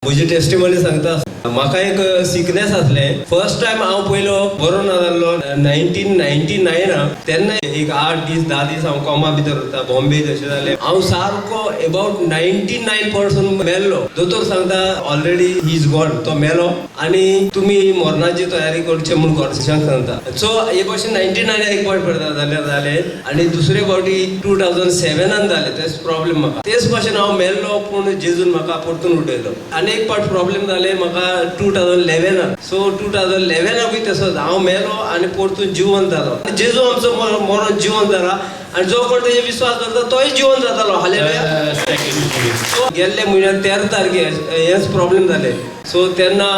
म्हजी टेस्टिमनी सांगता. म्हाका एक सिकनेस आसलें. फर्स्ट टायम हांव पयलो बरो ना जाल्लो 1999. तेन्ना एक 8 दीस 10 दीस हांव कोमा भितर उरता. बॉम्बे तशें जालें. हांव सारको अबाउट 99% मेल्लो. दोतोर सांगता, "ऑलरेडी he is gone, तो मेलो आनी तुमी मरणाची तयारी करची" म्हूण घरच्यांक सांगता. सो हे भशेन 99 एक फावट करता जाल्यार जालें आनी दुसरे फावटी 2007 जालें तेच प्रॉब्लेम म्हाका. तेच भशेन हांव मेल्लो, पूण जेजून म्हाका परतून उठयलो. आनी एक फावट प्रॉब्लेम जालें म्हाका 2011. सो 2011कूय तसोच हांव मेलो आनी परतून जिवन जालो. जेजू आमचो मरोन जिवन जाला आनी जो कोण तेजेर विश्वास दवरता तोय जिवन जातालो. हालेलुया. सो गेल्ले म्हयन्याक 13 तारखेर हेच प्रॉब्लेम जाले. सो तेन्ना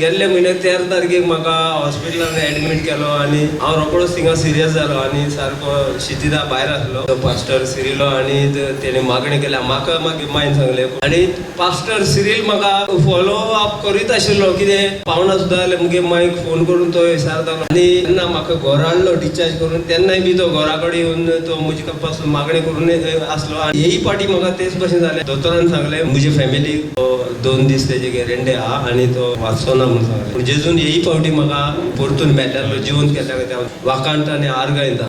गेल्ले म्हयन्याक 13 तारखेक म्हाका हॉस्पिटलान एडमीट केलो आनी हांव रोकडोच थिंगा सिरियस जालो आनी सारको शितिदा भायर आसलो तो पास्टर सिरिलो आनी तेणे मागणी केल्या म्हाका. मागीर मायन सांगलें आनी पास्टर सिरील म्हाका फॉलो अप करीत आशिल्लो. कितें पावना सुद्दां जाल्यार मुगे मायक फोन करून तो विचारतालो. आनी तेन्ना म्हाका घरा हाडलो डिस्चार्ज करून, तेन्नाय बी तो घरा कडेन येवन तो म्हजे पासून मागणी करून आसलो. आनी हेय पाटी म्हाका तेच भशेन जालें. दोतोरान सांगलें म्हजे फॅमिलीक, 2 दीस तेजी गॅरंटी आहा आनी तो वाचचो ना म्हणून सांगलें. पूण जेजून हेय फावटी म्हाका परतून मेल्ल्यालो जिवन केल्ल्या खातीर हांव वाखाणता आनी आर्गां दिता.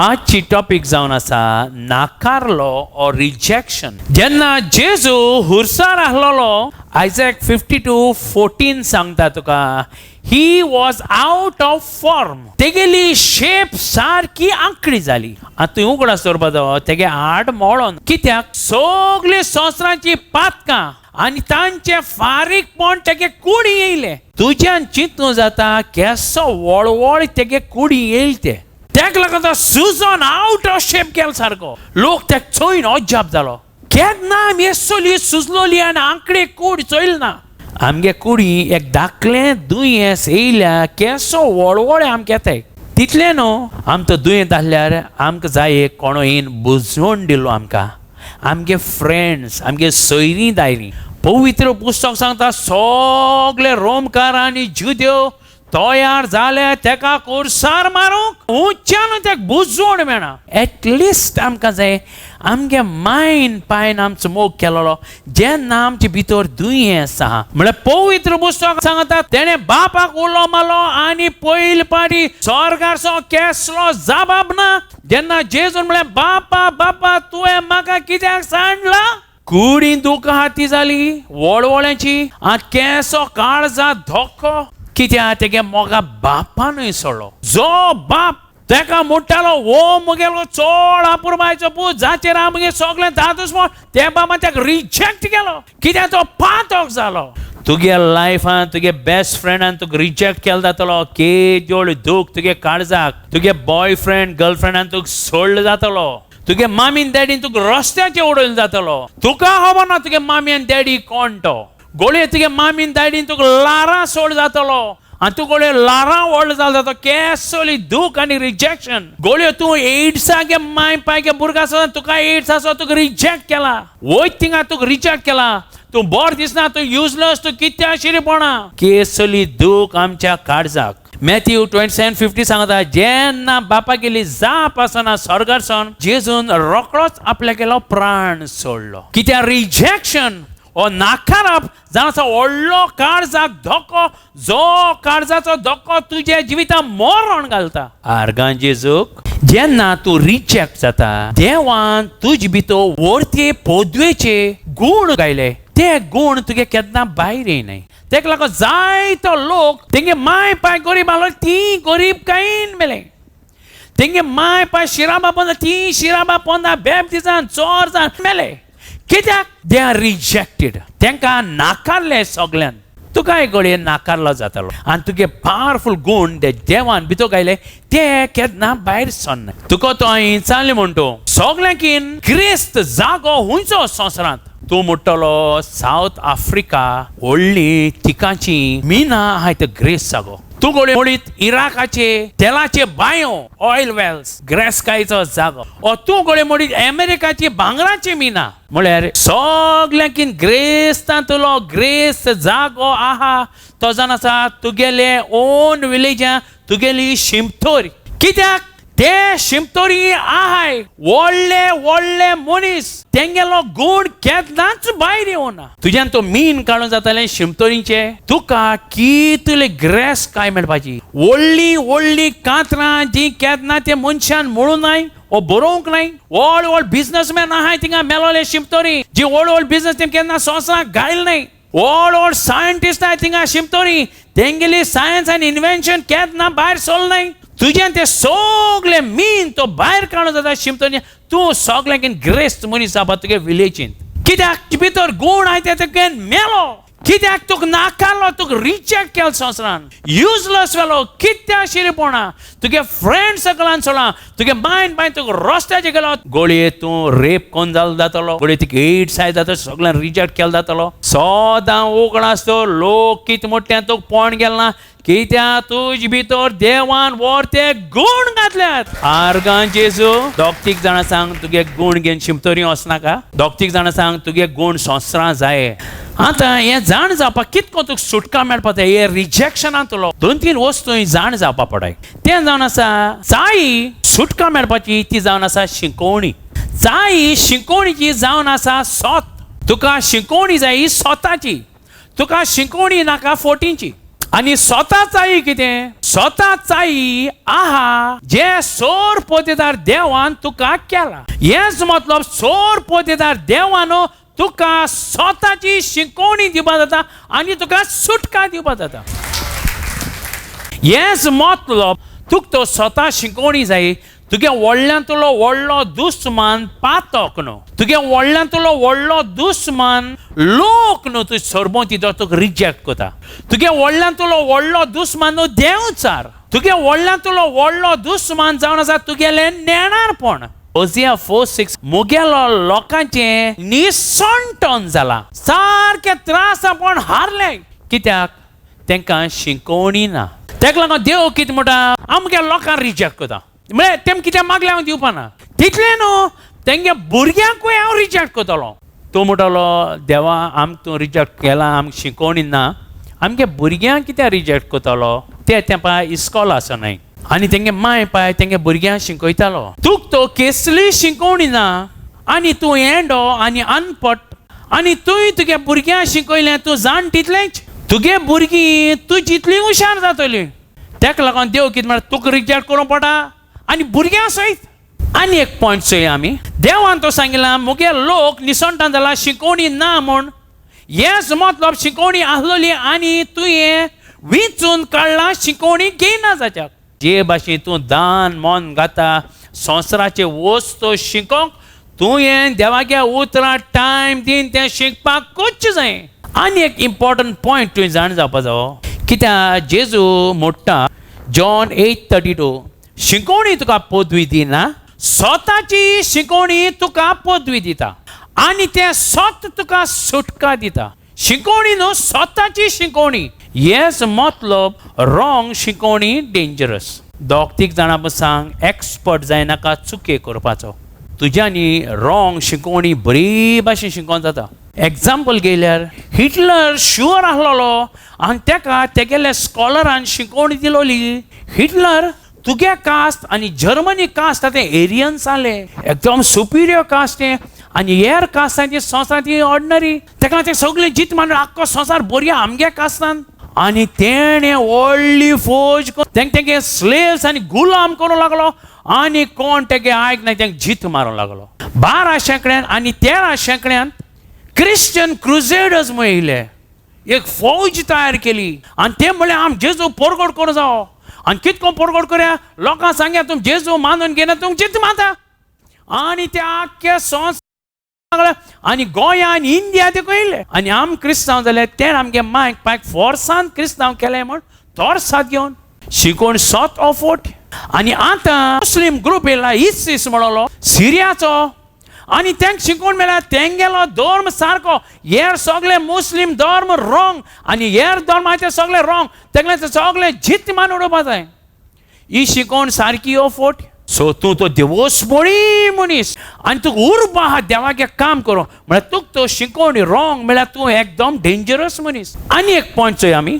आजची टॉपीक जावन आसा नाकारलो ऑर रिजेक्शन. जेन्ना जेजू खुर्सार आसलेलो, आयजॅक 52:14 सांगता तुका, he was out of form. तेगेली शेप सारकी आंकडी जाली. आतां तुवें उगडास दवरपा, तेगे हाड मोडोन. कित्याक? सगळीं संवसाराची पातकां आनी तांचे फारीकपण तेगे कुडी येयले. तुज्यान चिंतूं जाता केसो वळवळ तेगे कुडी येयले ते. तेका लागून तो सुजोन आउट ऑफ शेप केलो सारको. लोक तेका चोयन अजाप जालो. केन्ना आमी येसोली सुजलोली आनी आंकडे कूड चोयल ना. आमगे कुडी एक धाकलें दुयेंस येयल्या केसो वळवळे आमकां येताय. तितलें न्हू, आमकां दुयेंत आसल्यार आमकां जाय एक कोणो येवन बुजवण दिलो आमकां, आमगे फ्रेंड्स, आमगे सोयरीं दायरीं. पवित्र पुस्तक सांगता, सगळे रोमकार आनी जुदेव तयार जाले तेका खुर्सार मारूंक. उंच्यान तेका बुजवण मेळना. एटलिस्ट आमकां जाय आमगे मायन पायन आमचो मोग केलोलो. जेन्ना आमचे भितर दुयेंस आहा म्हळ्यार, पवित्र पुस्तक सांगता, तेणें बापाक उलो मारलो आनी पयले पाटी स्वर्गारसो केसलो जबाब ना. जेन्ना जेजून म्हळें, "बापा, बापा, तुवें म्हाका कित्याक सांडला?" कुडी दुखा हाती जाली वळवळ्याची आनी केसो काळजा धोको. कित्याक? तेगे मोगा बापानूय सोडलो. जो बाप तेका म्हणटालो, "हो मुगेलो चड अपुरबायचो पूत, जाचेर हांव मुगे सगळें धादोसपण," त्या बाबान तेका रिजेक्ट केलो. कित्याक? तो पातक जालो. तुगे लायफान तुगे बेस्ट फ्रेंडान तुका रिजेक्ट केलो जातलो, केदोळ दूख तुगे काळजाक. तुगे बॉयफ्रेंड गर्लफ्रेंडान तुका सोडलो जातलो. तुगे मामीन डॅडीन तुका रस्त्याचेर उडयलो जातलो. तुका खबर ना तुगे मामी आनी डॅडी कोण तो. गोळये तुगे मामीन डॅडीन तुका लारां सोड जातलो आनी तूं गोळये लारां व्हडलो जालो जातो. केसली दूख आनी रिजेक्शन. गोळयो तूं एड्सागे माय पायगे भुरगो आसा, तुका एड्स आसा, तुका रिजेक्ट केला. वयत थिंगा तुका रिजेक्ट केला. तूं बरो दिसना, तूं युजलेस, तूं कित्या शिरीपणा. केसली दूख आमच्या काळजाक. मॅथ्यू 27:50 सांगता, जेन्ना बापा गेली जाप आसना स्वर्गारसून, जेजून रोकडोच आपल्या गेलो प्राण सोडलो. कित्याक? रिजेक्शन हो नाकारप जावन आसा व्हडलो काळजाक धोको, जो काळजाचो धोको तुज्या जिविता मरण घालता. आर्गां जेजूक. जेन्ना तूं रिजेक्ट जाता, देवान तुजे भितर वरते पदवेचे गूण गायले. ते गूण तुगे केन्ना भायर येयनाय. तेका लागून जायतो लोक तेंगे माय पाय गरीब आसलो, ती गरीब कांय मेले. तेंगे माय पाय शिराबा पोंदा, ती शिराबा पोंदा बेप्तिजान चोर मेले. कित्याक? They are rejected. तेंकां नाकारले सगळ्यान. तुकाय घडये नाकारलो जातलो आनी तुगे पावरफूल गूण ते देवान भितर गायले ते केन्ना भायर सरना. तुका तो हांवें चाललें म्हणटा, सगळ्यांकीन क्रिस्त जागो हुंयचो संवसारांत? तूं म्हणटलो सावथ आफ्रिका, व्हडली थिकाची मिना आहाय, ते ग्रेस जागो. तूं घडये म्हणीत इराकाचे तेलाचे बांयो, ऑयल वेल्स, ग्रेसकायचो जागो. ओ तूं घडये म्हणीत अमेरिकाची भांगराची मिना. म्हळ्यार सगल्यांकीन ग्रेस्तांतलो ग्रेस जागो आहा तो जावन आसा तुगेले ओन विलेजां, तुगेली शिमतोर. कित्याक? ते शिमतोरी आहाय व्हडले व्हडले मनीस, तेंगेलो गूण केन्नाच भायर येवना. तुज्यान तो मीन काडून जातालें शिमतोरींचे, तुका कितले ग्रेस काय मेळपाची. व्हडली व्हडली कातरां जी केन्ना ते मनशान म्हणूं नाय ओ बरोवंक नाय. व्हड व्हड बिजनसमॅन आहाय थिंगा मेलोले शिमतोरी, जी व्हड व्हड बिजनस तेम केन्ना संवसाराक घायल नाय. व्हड व्हड सायंटिस्ट आहाय थिंगा शिमतोरी, तेंगेली सायन्स आनी इन्व्हेन्शन केन्ना भायर सोल नाय. तुज्यान ते सगळे मीन तो भायर काडून जाता शिमतोरी. तूं सगळ्यांक ग्रेस्त मनीस जावपा तुगे विलेजींत, कित्याक भितर गूण आहाय ते तुगे मेलो. कित्याक तुका नाकारलो, तुका रिजेक्ट केलो संवसारान, युजलेस वेलो, कित्याक शिरीपणा तुगे फ्रेंड सगळ्यान सोडला, तुगे मायन बायन तुका रस्त्याचेर गेलो. गोळये तूं रेप कोण जालो जातलो, गोळये तुका एड्स आय जातलो, सगळ्यान रिजेक्ट केलो जातलो. सदां उगडास तो लोक कितें म्हणटा तुका पोण गेल ना, कित्याक तुज भितर देवान व्हर ते गूण घातल्यात. आर्गां जेजू. दोग तीग जाणां सांग तुगे गूण घेवन शिमतोरी वचनाका. दोग तीग जाणां सांग तुगे गूण संवसारां जाय. आतां हें जाण जावपाक कितको तुका सुटका मेळपा जाय, हे रिजेक्शनांतलो दोन तीन वस्तू जाण जावपा पडाय. तें जावन आसा चाई सुटका मेळपाची, ती जावन आसा शिकोवणी. चाई शिकोवणीची जावन आसा सोत. तुका शिकोवणी जाय ही सोताची, तुका शिकोवणी नाका फोटींची. आनी स्वता चाई कितें, स्वता चाई आहा जे सोर पोतेदार देवान तुका केला. हेच मतलब सोर पोतेदार देवान तुका स्वताची शिकोवणी दिवपा जाता आनी तुका सुटका दिवपा जाता. हेच मतलब तुका तो स्वता शिकोवणी जाय. तुगे व्हडल्यांतलो व्हडलो दुस्मान पातक न्हू, तुगे व्हडल्यांतलो व्हडलो दुस्मान लोक न्हू, तूं सरबोंती तो तुका रिजेक्ट करता. तुगे व्हडल्यांतलो व्हडलो दुस्मान न्हू देंवचार, तुगे व्हडल्यांतलो व्हडलो दुस्मान जावन आसा तुगेलें नेणारपण. होजिया 4:6 मुगेलो लोकांचें निसणटन जाला, सारकें त्रासापण हारलें. कित्याक तांकां शिकोवणी ना. ताका लागून देव कितें म्हणटा, आमगे लोकांक रिजेक्ट करता, म्हळ्यार तेम कितें मागलें हांव दिवपाना, तितलें न्हू तेंगे भुरग्यांकूय हांव रिजेक्ट करतलो. तूं म्हणटलो देवा आमकां तूं रिजेक्ट केला, आमकां शिकोवणी ना, आमगे भुरग्यांक कित्याक रिजेक्ट करतलो? ते तेंपा इस्कॉल आसनाय आनी तेंगे माय पाय तेंगे भुरग्यांक शिकयतालो. तुका तो केसली शिकोवणी ना आनी तूं येंडो आनी अनपट आनी तूंय तुगे भुरग्यांक शिकयलें, तूं जाण तितलेंच, तुगे भुरगीं तूं जितली हुशार जातली. ताका लागून देव कितें म्हणटा, तुका रिजेक्ट करूंक पडटा आनी भुरग्यां सयत. आनी एक पॉयंट चोया आमी, देवान तो सांगिलां मुगे लोक निसणटान जाला शिकोवणी ना म्हूण. हेच मतलब शिकोवणी आसलोली आनी तुवें विंचून काडला शिकोवणी घेयना जाच्याक. जे भाशेन तूं दान मन घाता संवसाराचे वस्तू शिकोवंक, तुवें देवागे उतरां टायम दीन तें शिकपाक करचें जाय. आनी एक इम्पॉर्टंट पॉयंट तुवें जाण जावपा जावो, कित्याक जेजू म्हणटा जॉन 8:32, शिकोवणी तुका पदवी दिना, स्वताची शिकोवणी तुका पदवी दिता आनी तें स्वत तुका सुटका दिता. शिकोवणी न्हू, स्वताची शिकोवणी. हेच मतलब रॉंग शिकोवणी डेंजरस. दोग तीग जाणां सांग एक्सपर्ट जायनाका चुके करपाचो. तुज्यांनी रॉंग शिकोवणी बरी भाशेन शिकोवन जाता. एग्जाम्पल घेयल्यार हिटलर शुअर आसलेलो आनी तेका तेगेले स्कॉलरान शिकोवणी दिलोली. हिटलर तुगे कास्ट आनी जर्मनी कास्ट आतां एरियन्स आले, एकदम सुपिरियर कास्ट तें, आनी हेर कास्ट ती संवसार ती ऑर्डिनरी. तेका ते सगळे जीत मारून आख्खो संवसार बरया आमगे कास्तान. आनी तेणें व्हडली फौज तेंक तेंगे स्लेव्स आनी गुलाम करूंक लागलो आनी कोण तेगे आयक ना तेंक जीत मारूंक लागलो. 12 शेंकड्यान आनी 13 शेंकड्यान क्रिश्चन क्रुझेडर्स म्हूण येयले, एक फौज तयार केली आनी ते म्हणलें आम जेजू परगट करूं जावो. आनी कितको परगट करया, लोकांक सांगया तुम जेजू मानून घेना तुम जीत मारता. आनी ते आख्खे संवसार आनी गोंया आनी इंडिया ते कयले. आनी आम क्रिस्तांव जाल्यार तें आमगे मायक पायक फोर्सान क्रिस्तांव केलें म्हूण तोरसाद घेवन शिकोवन सोत ऑफोट. आनी आतां मुस्लीम ग्रूप येयला इसीस म्हणलो सिरियाचो, आनी तेंक शिकोवन मेळ्ळ्यार तेंगेलो धर्म सारको, हेर सगळे मुस्लीम धर्म रोंग आनी हेर धर्म आहा ते सगळे रोंग, तेंगले ते सगळे जीत मान उडोवपा जाय. ही शिकोवन सारकी ऑफोट. सो तूं तो देवोसपोळी मनीस आनी तुका उर्बा आहा देवागे काम करूं, म्हळ्यार तुका तो शिकोवणी रोंग, म्हळ्यार तूं एकदम डेंजरस मनीस. आनी एक पॉयंट चोय आमी,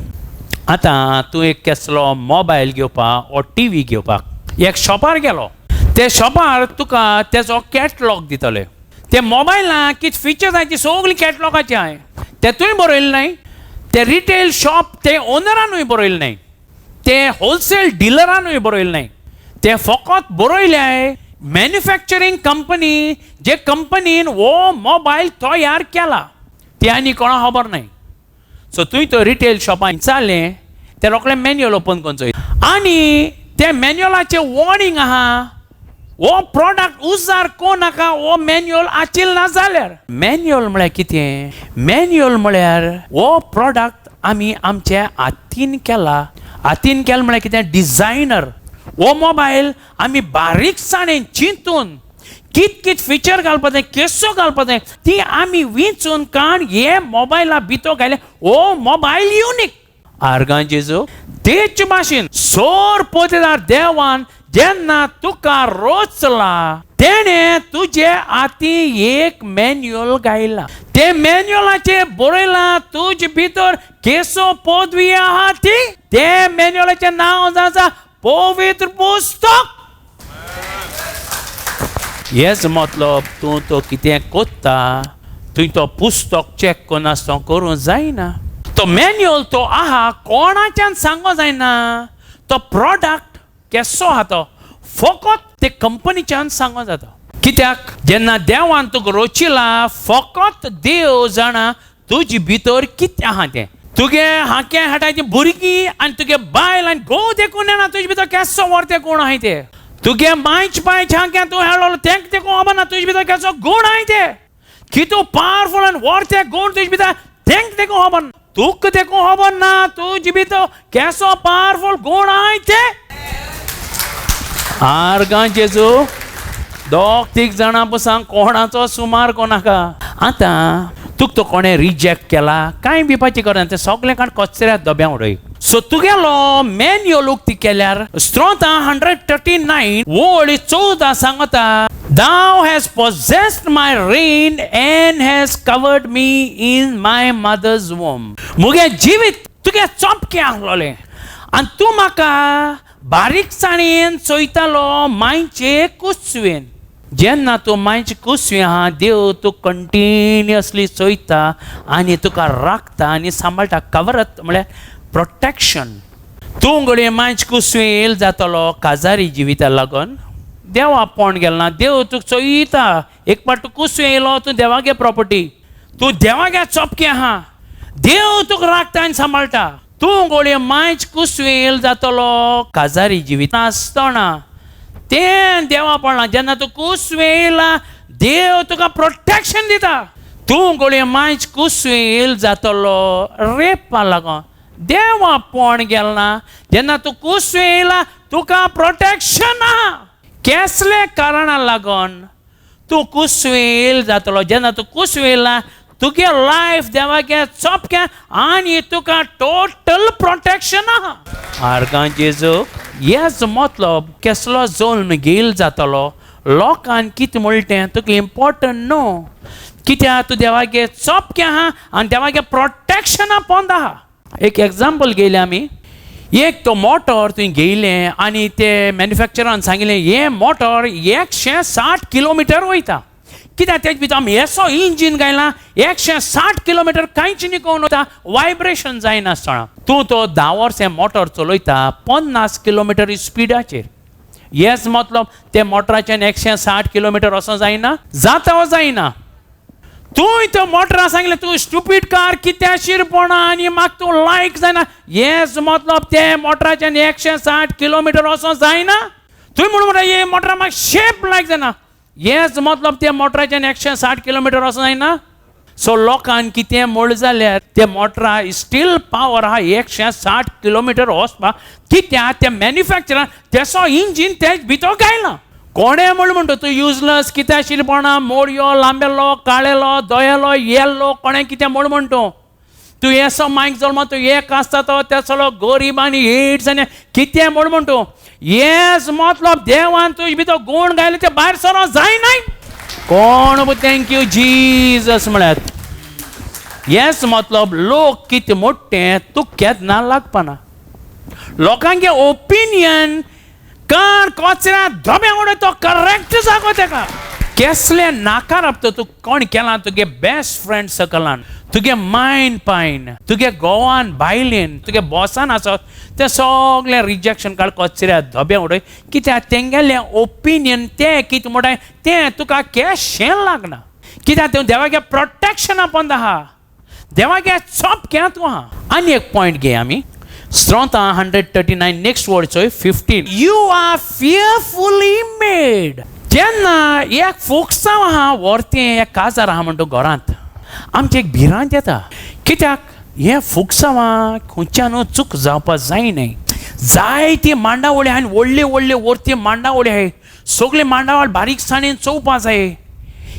आतां तूं एक केसलो मोबायल घेवपाक ओ टीवी घेवपाक, एक शॉपार गेलो, ते शॉपार तुका तेजो कॅटलॉग दितले. ते मोबायलान कितें फिचर्स आहाय ती सगळीं कॅटलॉगाची आहाय, तेतूय बरयलें नाय. ते रिटेल शॉप ते ओनरानूय बरयलें नाय, ते होलसेल डिलरानूय बरयलें नाय, ते फकत बरयले मॅन्युफॅक्चरींग कंपनी, जे कंपनीन हो मोबायल तयार केला ते आनी कोणा खबर नाय. सो तुवें तो रिटेल शॉपान विचारलें, ते रोखडें मॅन्युअल ओपन करून चोय आनी ते मॅन्युअलाचें वॉर्निंग आहा, हो प्रोडक्ट उजार को नाका, हो मॅन्युअल आचिल ना जाल्यार. मॅन्युअल म्हळ्यार कितें? मॅन्युअल म्हळ्यार हो प्रोडक्ट आमी आमच्या हातीन केला. हातीन केला म्हळ्यार कितें? डिझायनर. हो मोबायल आमी बारीकसाणेन चिंतून कित कित फिचर घालपा जाय, केसो घालपा जाय, ती आमी विंचून काण हे मोबायला भितर घायले. हो मोबायल युनीक. आर्गां जेजू. तेच भाशेन सोर पोतेदार देवान जेन्ना तुका रोचला तेणें तुजे हाती एक मॅन्युअल गायला. ते मॅन्युअलाचेर बरयलां तुजे भितर केसो पदवी आहा ती. ते मॅन्युअलाचें नांव आसा पवित्र पुस्तक. हेच मतलब तूं तो कितें कोत्ता, तुवें तो पुस्तक चॅक करनासतना करूंक जायना. तो मॅन्युअल तो आहा कोणाच्यान सांगो जायना. तो प्रोडक्ट केसो आहा तो फकत ते कंपनीच्यान सांगो जाता. कित्याक जेन्ना देवान तुका रोचिला फकत देव जाणा तुजे भितर कितें आहा तें. तुगे हाके हाटायची भुरगीं आनी तुगे बायल आनी घोव देखून येना तुजे भितर केसो व्हरते कोण आहाय ते. तुगे मायच पायच हाके तूं हेळलो तेंक देखून खबर ना तुजे भितर केसो गूण आहाय ते. कितू पावरफूल आनी व्हरते गूण तुजे भितर तेंक देखून खबर ना, तुका देखून खबर ना तुजे भितर केसो पावरफूल गूण आहाय ते. आर्गां जेजू. दोग तीग जाणां पसून कोणाचो सुमार कोणाका. आतां तुका तो कोणें रिजेक्ट केला कांय भिवपाची गरज ना, तें सगळें काण कचऱ्या डब्या उडय. सो तुगेलो मॅन्युअल उक्ती केल्यार स्त्रोता 139 वळ 14 सांगता, Thou hast possessed my rein and hast covered me in my mother's womb. मुगे जिवीत तुगे चोपकें आसलोलें आनी तूं म्हाका बारीकसाणेन चोयतालो मांयचे कुसवेन. जेन्ना तूं मांयचे कुसवे आहा, देव तूं कंटिन्युअसली चोयता आनी तुका राखता आनी सांबाळटा. कवरत म्हळ्यार प्रोटेक्शन. तूं घडये मांयचे कुसवे येयल जातलो काजारी जिविता लागून, देवा पोण गेल ना, देव तुका चोयता. एक पाट तूं कुसवे येयलो, तूं देवागे प्रॉपर्टी, तूं देवागे चोपके आहा, देव तुका राखता आनी सांबाळटा. तूं घडये मांयचे कुसवे येयल जातलो काजारी जिविता आसतना, तें देवा पडला. जेन्ना तूं कुसवे येयला देव तुका प्रोटेक्शन दिता. तूं घडये मांयचे कुसवे येयल जातलो रेपा लागून, देवा पोण गेल ना, जेन्ना तूं कुसवे येयला तुका प्रोटेक्शन आहा. केसले कारणा लागून तूं कुसवे येयल जातलो, जेन्ना तूं कुसवे येयला तुगे लायफ देवागे चोपकें आनी तुका टोटल प्रोटेक्शन आहा. आर्गां जेजू. हेच मतलब केसलो जल्म घेयल जातलो लोकान कितें म्हणटा तें तुका इम्पोर्टंट न्हू, कित्याक तूं देवागे चोपकें आहा आनी देवागे प्रोटेक्शना पोंद आहा. एक एग्जाम्पल घेयलें आमी, एक तो मोटर तुवें घेयलें आनी ते मॅन्युफॅक्चरान सांगिल्लें हें मोटर 160 किलोमिटर वयता. कित्याक तेज भितर आमी येसो इंजीन घायला 160 किलोमिटर कांयच न्ही करून वता, वायब्रेशन जायनासतना. तूं तो 10 वर्सां मोटर चलयता 50 किलोमिटर स्पिडाचेर. हेच मतलब ते मोटराच्यान 160 किलोमिटर वचों जायना, जाता वो जायना. तूं तो मोटरा सांगलें तूं स्टुपीड कार कित्या शिरपणा आनी म्हाका तूं लायक जायना. हेच मतलब ते मोटराच्यान 160 किलोमिटर वचों जायना. तुवें म्हणून म्हणटा हे मोटरा म्हाका शेप लायक जायना. हेच मतलब ते मोटराच्यान 160 किलोमिटर वचों जायना. सो लोकांक कितें म्हळ जाल्यार ते मोटरा स्टील पावर आहा 160 किलोमिटर वचपाक, कित्याक ते मॅन्युफॅक्चरान तेसो इंजीन तेज भितर घायला. कोणें म्हण म्हणटा तूं युजलस कित्या शिरपणा, मोडयो, लांबेलो, काळेलो, दोयेलो, येल्लो, कोणें कितें म्हण म्हणटा तूं येसो मायक जल्म तूं एक आसता तो तेसलो गरीब आनी एड्स आनी कितें म्हण म्हणटा. येस मतलब देवान तुजे भितर गूण घायले ते भायर सरो जायनाय. कोण thank you Jesus म्हळ्यार येस मतलब लोक कितें मोडटे तूं केन्ना लागपाना. लोकांगे ओपिनियन कान कचऱ्या धोब्या उडय तो करेक्ट जागो तेका. केसले नाकारप तो तूं कोण केला तुगे बेस्ट फ्रेंड सकलान, तुगे मायन पायन, तुगे गोवान बायलेन, तुगे बॉसान आसत तें सगळें रिजेक्शन काड कचऱ्या धोब्या उडय. कित्याक तेंगेलें ओपिनियन तें कितें म्हणटाय तें तुका केशें लागना. कित्याक तें देवागे प्रोटेक्शना पोंदा आहा, देवागे चोप कें तूं आहा. आनी एक पॉयंट घे आमी स्रोता 139 नेक्स्ट वर्ड चोय 15. You are fearfully made. जेन्ना एक फोकसांव आहा व्हरतें एक काजार आहा म्हणटा घरांत आमचें एक भिरांत येता. कित्याक हें फुगसांवां खंयच्यान चूक जावपाक जायना. जायती मांडावळी आनी व्हडले व्हडले व्हरती मांडावळी आहाय, सगळे मांडावळ बारीकसाणेन चोवपा जाय.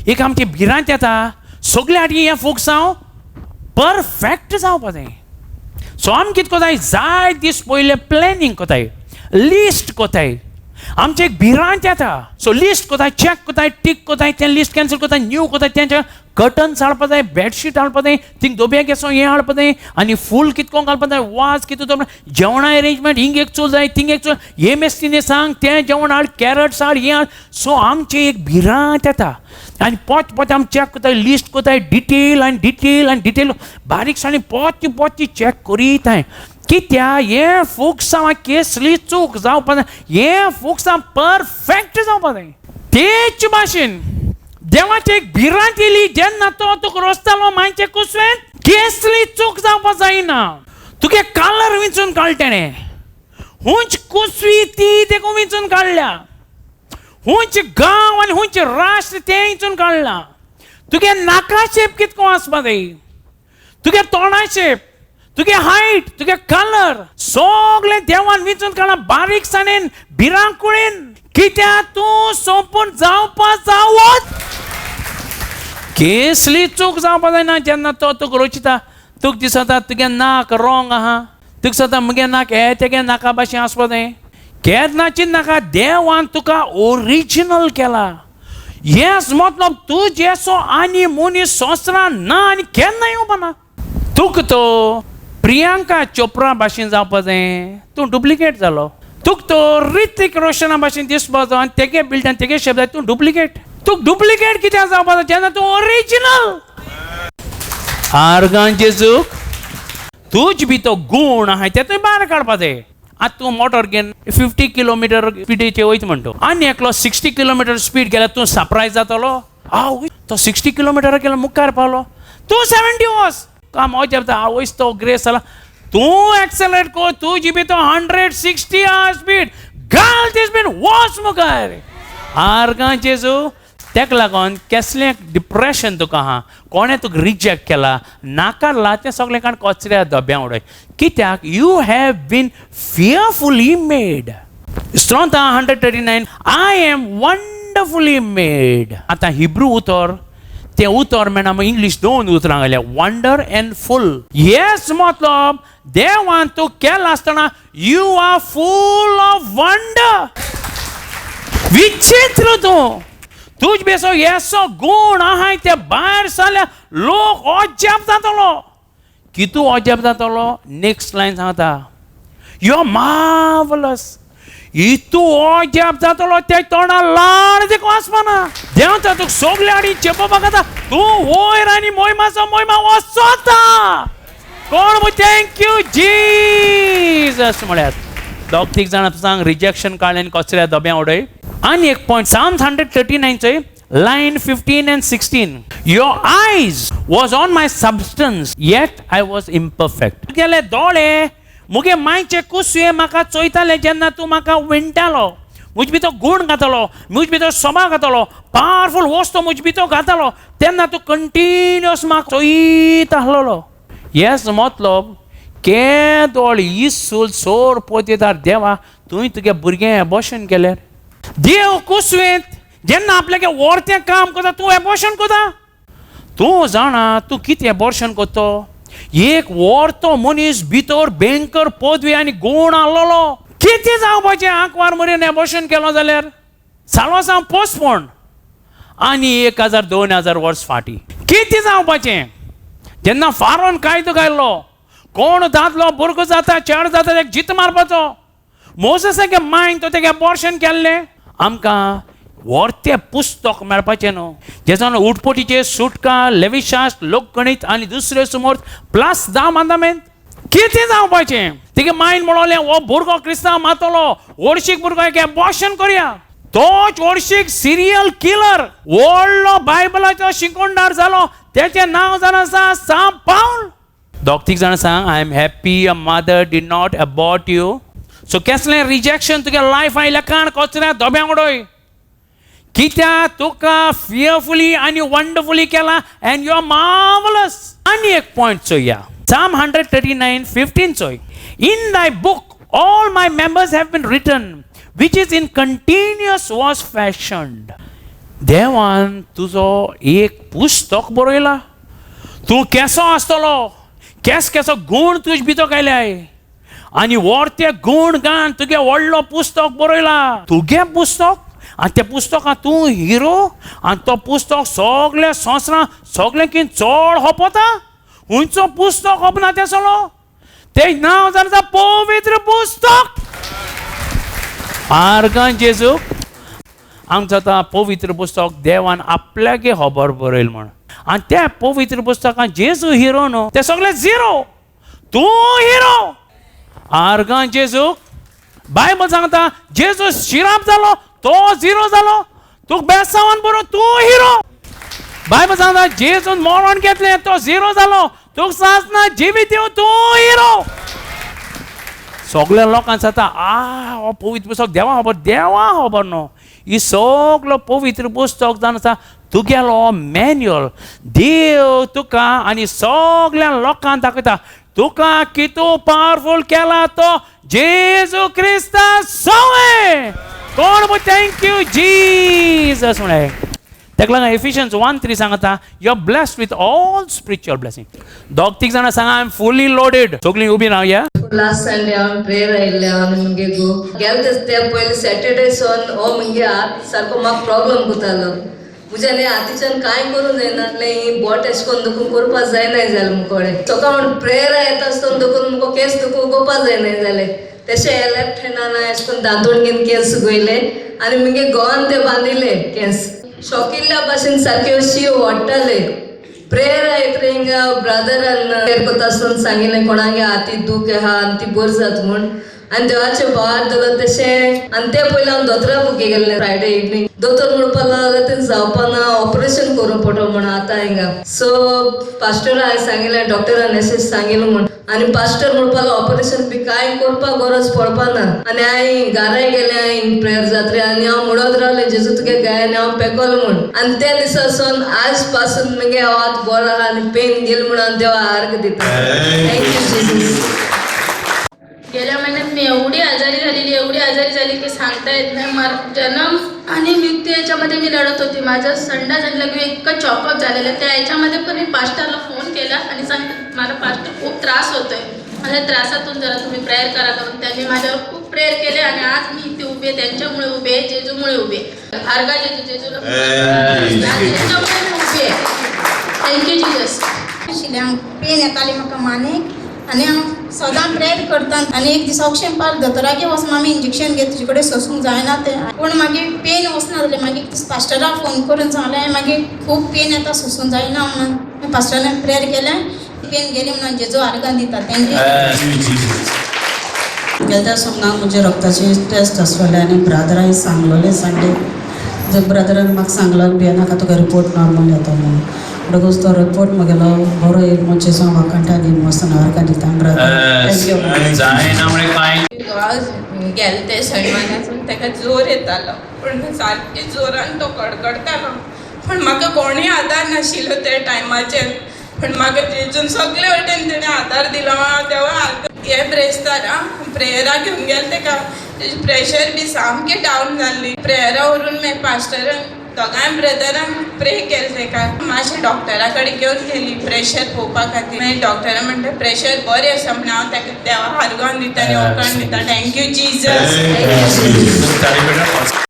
एक आमची भिरांत येता सगळे हाटी हें फोकसांव परफेक्ट जावपा जाय. सो आमी कितें कोताय जाय दीस पयलें प्लॅनिंग कोताय, लिस्ट कोताय. आमचें एक भिरांत येता. सो लिस्ट कोताय, चॅक कोताय, टीक कोताय, तें लिस्ट कॅन्सल कोताय, न्यू कोताय, तेंच्या कर्टन्स हाडपा जाय, बेडशीट हाडपा जाय, थिंग दोब्या केसो हें हाडपा जाय आनी फूल कितको घालपा जाय, वाज कितें दवरपा, जेवणा एरेंजमेंट हिंग एक चूल जाय, थिंग एक चूल, हे मेस्तीने सांग तें जेवण हाड, कॅरट्स हाड, हें हाड. सो आमचें एक भिरांत येता आनी पोत पोत आमी चॅक कोताय, लिस्ट कोताय, डिटेल आनी डिटेल आनी डिटेल बारीकसाणी पोती पोती चॅक करीताय. कित्याक हें फोकसांव केसली चूक जावपा जाय, हें फोकसांव परफेक्ट जावपा जाय. तेच भाशेन देवाची एक भिरांत येयली जेन्ना तो तुका रोसतालो मांयचे कुसवेंत, केसली चूक जावपा जायना. तुगे कालर विंचून काडले तेणें, हुंच कुसवी ती तेका विंचून काडल्या, हुंच गांव आनी हुंच राष्ट्र तें विंचून काडला. तुगे नाका शेप कितको आसपा जाय, तुगे तोंडा शेप, तुगे हायट, तुगे कलर सगळें देवान विंचून काडला बारीकसाणेन भिरांकुळेन. कित्याक तूं सोंपून जावपा जावत केसली चूक जावपा जायना. जेन्ना तो तुका रोचिता तुका दिसता तुगे नाक रोंग आहा, तुका दिसता मुगे नाक हे तेगे नाका भाशेन आसपा जाय. केन्ना चिंत नाका, देवान तुका ओरिजिनल केला. येस मतलब तूं जेसो आनी मनीस संवसारान ना आनी केन्ना येवपा ना. तुका तो प्रियांका चोप्रा भाशेन जावपा जाय, तूं डुप्लिकेट जालो. तुका तो ऋतिक रोशना भाशेन दिसपा जाय आनी तेगे बिल्ड आनी तेगे शब्द, तूं डुप्लिकेट. तूं डुप्लिकेट कित्याक जावपा जाय जेन्ना तूं ओरिजिनल. आर्गां जेजूक तुज बी तो गूण आहाय ते तुवें भायर काडपा जाय. आतां तूं मोटर घेवन 50 किलोमिटर स्पिडीचेर वयता म्हणटा आनी एकलो 60 किलोमिटर स्पीड गेल्यार तूं सरप्रायज जातलो. आवय तो 60 किलोमिटर गेलो मुखार पावलो, तूं 70 वच काम अजाप जाता. आवयस तो ग्रेस जाला, तूं एक्सेलरेट कर, तुजी बी तो 160 आहा स्पीड, घाल ती स्पीड वच मुखार. आर्गां जेजू तेका लागून केसलें डिप्रेशन तुका आहा, कोणें तुका रिजेक्ट केला, नाकारला, तें सगळें काण कचऱ्या धब्या उडय. कित्याक you have been fearfully made. स्त्रोता 139 I am wonderfully made. आतां हिब्रू उतर तें उतर मेणा इंग्लीश दोन उतरां घाल्या, वंडर एंड फूल. येस मतलब देवान तूं केलां आसतना you are full of wonder. विचित्र तूं, तुज बेसो येसो गूण आहाय ते भायर सरल्या लोक अजाप जातलो. कितू अजाप जातलो? नेक्स्ट लायन सांगता you are marvellous. इतू अजाप जातलो ते तोंडा लाड देखून आसपाना. देंवता तुका सगळे आनी चेपोवपाक जाता, तूं वयर आनी मोयमाचो मोयमा वचोता. कोण thank you Jesus म्हळ्यार दोग तीग जाणां सांग रिजेक्शन काडलें आनी कचऱ्या धब्या उडय. आनी एक पॉयंट Psalms 139 चोय line 15 and 16. Your eyes was on my substance yet I was imperfect. तुगेले दोळे मुगे मायचे कुसये म्हाका चोयताले जेन्ना तूं म्हाका विणटालो, म्हज भितर गूण घातलो, म्हज भितर सोबा घातलो, पावरफूल वस्तू म्हज भितर घातलो, तेन्ना तूं कंटिन्युअस म्हाका चोयत आसलेलो. येस मतलब केदोळ इसूल सोर पोतेदार देवा तुवें तुगे भुरगें एबॉर्शन केल्यार. देव कुसवेंत जेन्ना आपल्यागे व्हरतें काम करता तूं एबॉर्शन करता. तूं जाणा तूं कितें एबॉर्शन करतो? एक व्हरतो मनीस भितर भयंकर पदवी आनी गूण आहलोलो, कितें जावपाचें आंकवार मरेन एबॉर्शन केलो जाल्यार? सालवासांव पोस्टपोन आनी 1000 2000 वर्स फाटीं कितें जावपाचें? जेन्ना फारोन कायदो घायलो कोण दादलो भुरगो जाता चेडो जाता तेका जीत मारपाचो, मोजसागे मायन तो तेगे अबॉर्शन केल्लें. आमकां वर्तें पुस्तक मेळपाचें न्हू, जेजोन उटपोटीचे सुटका, लेविशास्त्र, लोकगणीत आनी दुसरे सुमोर प्लस 10 मांदामेंत कितें जावपाचें. तेगे मायन म्हणलें हो भुरगो क्रिस्तांव मातलो, ओडशीक भुरगो एक एबॉर्शन करया. तोच ओडशीक सिरियल किलर व्हडलो बायबलाचो शिकोणदार जालो. तेचें नांव जावन आसा सांत पावल. दोग तीग जाणां सांग, I am happy your mother did not abort you. So केसलें रिजेक्शन तुगे लायफ आयल्या काण कचऱ्या धोब्यांक उडय, कित्याक तुका फियरफुली आनी वंडरफुली केला एंड you are marvellous. आनी एक पॉयंट चोया, Psalm 139:15 चोय. In thy book all my members have been written which is in continuous was fashioned. देवान तुजो एक पुस्तक बरयला, तूं केसो आसतलो, केस केसो गूण तुज भितर गायल्याय आनी वर्ते गूण गान तुगे व्हडलो पुस्तक बरयला. तुगे पुस्तक आनी त्या पुस्तकांत तूं हिरो आनी तो पुस्तक सगळे संवसारां सगळें कितें चड खपता. खंयचो पुस्तक खपना तें सगळो, तें नांव जावन आसा पवित्र पुस्तक. आर्गां जेजूक. आमचो आतां पवित्र पुस्तक देवान आपल्याके खबर बरयल म्हण, आनी त्या पवित्र पुस्तकान जेजू हिरो न्हू, ते सगळे झिरो, तूं हिरो. आर्गां जेजूक. बायबल सांगता जेजू शिराप जालो तो झिरो जालो, तुका बेसांवान बरोवन तूं हिरो. बायबल सांगता जेजून मरण घेतलें तो झिरो जालो, तुका सासना जिवीत दिवन तूं हिरो. सगळ्या लोकांक जाता आ हो पवित्र पुस्तक देवा खबर, देवा खबर न्हू. ही सगलो पवित्र पुस्तक जावन आसा तुगेलो मॅन्युअल. देव तुका आनी सगळ्या लोकांक दाखयता तुका कितू पावरफूल केला तो जेजू क्रिस्ता सवय. कोण thank you Jesus म्हळें. ताका लागून एफिशियन्स 1:3 सांगता you are blessed with all spiritual blessing. दोग तीग जाणां सांगा I am fully loaded. सगळीं उबी रावया. लास्ट संडे हांव प्रेयर आयिल्लें हांव मुगे गो गेले ते पयले सॅटर्डे सोन हो मुगे हात सारको म्हाका प्रॉब्लम कोतालो. म्हज्या न्ही हातीच्यान कांय करूं जायनासलें, ही बोट एशें करून दुखून करपा जायना जालें मुकोडे. सकाळ म्हण प्रेयरा येता आसतना दुखून मुको केंस दुखून कोपा जायना जालें. तशें लेफ्ट हँडान एशें करून दांतोण घेवन केंस सुकयले आनी मुगे गोवान ते बांदिल्ले केंस शॉकिल्ल्या भाशेन सारके शीव वाडटाले. प्रेयर येत हिंगा ब्रदरान प्रेयर करता आसतना सांगिल्लें कोणागे हाती दूख आहा आनी ती बरी जात म्हूण, आनी देवाचे भार दिलो तशें. आनी ते पयलीं हांव दोतोरा बुके गेल्लें फ्रायडे इवनींग. दोतोर म्हणपाक लागलो तें जावपाना, ऑपरेशन करूंक पडटलो म्हण आतां हिंगा. सो पास्टरा हांवें सांगिल्लें डॉक्टरान अशें सांगिल्लें म्हूण, आनी पास्टर म्हणपाक लागलो ऑपरेशन बी कांय करपाक गरज पडपाना. आनी हांवें घराय गेलें हांवें प्रेयर जात्रे आनी हांव म्हणत रावलें जेजू तुगे गाय आनी हांव पेकलो म्हूण. आनी त्या दिसा सावन आज पासून मुगे हांव आतां बरो आहा आनी पेन गेल म्हूण हांव देवा आर्ग दिता. Thank you Jesus. गेल्या महिन्यात मी एवढी आजारी झालेली, एवढी आजारी झाली की सांगता येत नाही. जन्म आणि मृत्यू याच्यामध्ये मी लढत होती. माझं संडास आणि लघवी इतकं चॉकअप झालेलं, त्या याच्यामध्ये पण मी पास्टरला फोन केला आणि सांगितलं मला पास्टर खूप त्रास होतोय, माझ्या त्रासातून जरा तुम्ही प्रेयर करा करून. त्यांनी माझ्यावर खूप प्रेयर केले आणि आज मी इथे उभी आहे, त्यांच्यामुळे उभी आहे, जेजूमुळे उभी आहे. आर्गा जेजू, जेजूला त्यांच्यामुळे मी उभी आहे. Thank you Jesus. आशिल्लें हांव, पेन येताली म्हाका मानेक आनी हांव सदां प्रेयर करता. आनी एक दीस ऑक्शन पार दोतोरागे वचून मामी इंजेक्शन घे, तुजे कडेन सोसूंक जायना तें. पूण मागीर पेन वचना जालें. मागीर एक दीस पास्टराक फोन करून सांगलें मागीर खूब पेन येता सोसूंक जायना म्हणून. पास्टरान प्रेयर केलें, पेन गेली म्हणून जेजू आर्गां दिता. Thank you. गेल्या त्या सोमनाक म्हजे रक्ताची टेस्ट आसलेले आनी ब्रादरान सांगलेलें संडे जे ब्रदरान म्हाका सांगलो भियेनाका तुका रिपोर्ट नॉर्मल येता म्हणून. म्हणटकूच तो रिपोर्ट म्हगेलो बरो येयल म्हूण जेजू हांव वाखाणटा आनी मस्त आर्गां दिता ब्रदर. Thank you. जायना म्हळें कांय गेले ते शेणवानासून ताका जोर येतालो, पूण सारकी जोरान तो कडकडतालो, पूण म्हाका कोणूय आदार नाशिल्लो त्या टायमाचेर. पूण म्हाका जेजून सगळे वटेन तेणें आदार दिलो. हांव देवा हे ब्रेस्तारा प्रेयरा घेवन गेले तेका, तेजी प्रेशर बी सामकी डावन जाल्ली. प्रेयरा व्हरून मागीर पास्टरान दोगांय ब्रदरान प्रे केलें तेका. मातशें डॉक्टरा कडेन घेवन गेली प्रेशर पळोवपा खातीर. मागीर डॉक्टरा म्हणटा प्रेशर बरें आसा म्हण. हांव ताका देवा आर्गां दिता आनी ओंकान दिता. Thank you Jesus.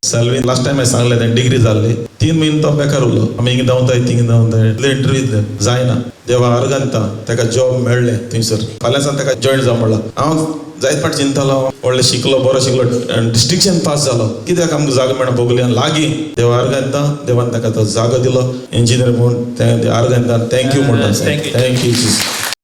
Selvin last time हांवें सांगलें तें डिग्री जाल्ली 3 म्हयने तो बेकार उरलो. आमी हिंगा धांवताय थिंगा धांवताय, इतले इंटरव्यू दिले जायना. देवा आर्गां दिता ताका जॉब मेळ्ळें थंयसर. फाल्यां सावन ताका जॉयन जावं म्हणलां. हांव जायत फाट चिंतालो, व्हडलें शिकलो, बरो शिकलो, डिस्टिंक्शन पास जालो, कित्याक आमकां जागो मेळना बोगल्यान लागीं. देव आर्गां दिता, देवान ताका तो जागो दिलो इंजिनियर म्हूण. आर्गां दिता, thank you म्हणटा. Thank you. Thank you.